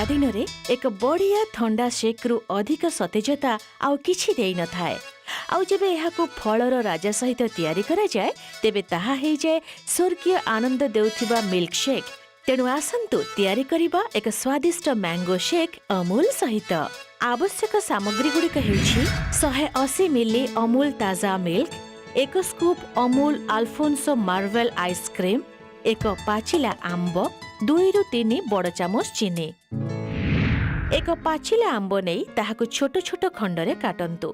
ଖରାଦିନରେ ଏକ ବଢ଼ିଆ ଥଣ୍ଡା ସେକ୍ରୁ ଅଧିକ ସତେଜତା ଆଉ କିଛି ଦେଇନଥାଏ। ଆଉ ଯେବେ ଏହାକୁ ଫଳର ରାଜା ସହିତ ତିଆରି କରାଯାଏ, ତେବେ ତାହା ହେଇଯାଏ ସ୍ୱର୍ଗୀୟ ଆନନ୍ଦ ଦେଉଥିବା ମିଲ୍କ ସେକ୍। ତେଣୁ ଆସନ୍ତୁ ତିଆରି କରିବା ଏକ ସ୍ୱାଦିଷ୍ଟ ମ୍ୟାଙ୍ଗୋ ସେକ୍ ଅମୁଲ ସହିତ। ଆବଶ୍ୟକ ସାମଗ୍ରୀଗୁଡ଼ିକ ହେଉଛି 180 ମିଲି ଅମୁଲ ତାଜା ମିଲ୍କ, ଏକ scoop Amul Alfonso Marvel ice cream, ଏକ ପାଚିଲା ଆମ୍ବ, 2ରୁ 3 ବଡ଼ ଚାମଚ ଚିନି। ଏକ ପାଚିଲା ଆମ୍ବ ନେଇ ତାହାକୁ ଛୋଟ ଛୋଟ ଖଣ୍ଡରେ କାଟନ୍ତୁ।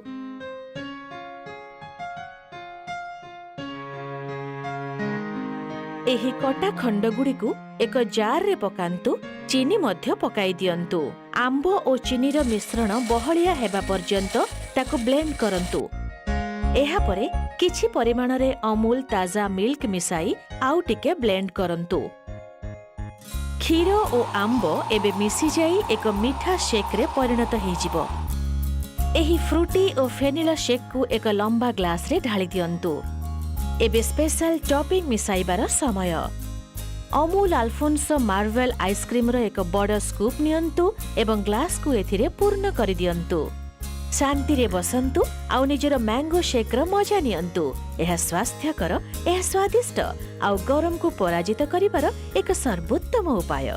ଏହି କଟା ଖଣ୍ଡଗୁଡ଼ିକୁ ଏକ ଜାର୍ରେ ପକାନ୍ତୁ। ଚିନି ମଧ୍ୟ ପକାଇ ଦିଅନ୍ତୁ। ଆମ୍ବ ଓ ଚିନିର ମିଶ୍ରଣ ବହଳିଆ ହେବା ପର୍ଯ୍ୟନ୍ତ ତାକୁ ବ୍ଲେଣ୍ଡ କରନ୍ତୁ। ଏହାପରେ କିଛି ପରିମାଣରେ ଅମୁଲ ତାଜା ମିଲ୍କ ମିଶାଇ ଆଉ ଟିକେ ବ୍ଲେଣ୍ଡ କରନ୍ତୁ। କ୍ଷୀର ଓ ଆମ୍ବ ଏବେ ମିଶିଯାଇ ଏକ ମିଠା ସେକ୍ରେ ପରିଣତ ହେଇଯିବ। ଏହି ଫ୍ରୁଟି ଓ ଭେନିଲା ସେକ୍କୁ ଏକ ଲମ୍ବା ଗ୍ଲାସରେ ଢାଳି ଦିଅନ୍ତୁ। ଏବେ ସ୍ପେଶାଲ ଟପିଂ ମିଶାଇବାର ସମୟ। ଅମୁଲ ଆଲଫୋନ୍ସୋ ମାର୍ଭେଲ ଆଇସ୍କ୍ରିମ୍ର ଏକ ବଡ଼ ସ୍କୁପ୍ ନିଅନ୍ତୁ ଏବଂ ଗ୍ଲାସକୁ ଏଥିରେ ପୂର୍ଣ୍ଣ କରିଦିଅନ୍ତୁ। ଶାନ୍ତିରେ ବସନ୍ତୁ ଆଉ ନିଜର ମ୍ୟାଙ୍ଗୋ ସେକ୍ର ମଜା ନିଅନ୍ତୁ। ଏହା ସ୍ୱାସ୍ଥ୍ୟକର, ଏହା ସ୍ୱାଦିଷ୍ଟ ଆଉ ଗରମକୁ ପରାଜିତ କରିବାର ଏକ ସର୍ବୋତ୍ତମ ଉପାୟ।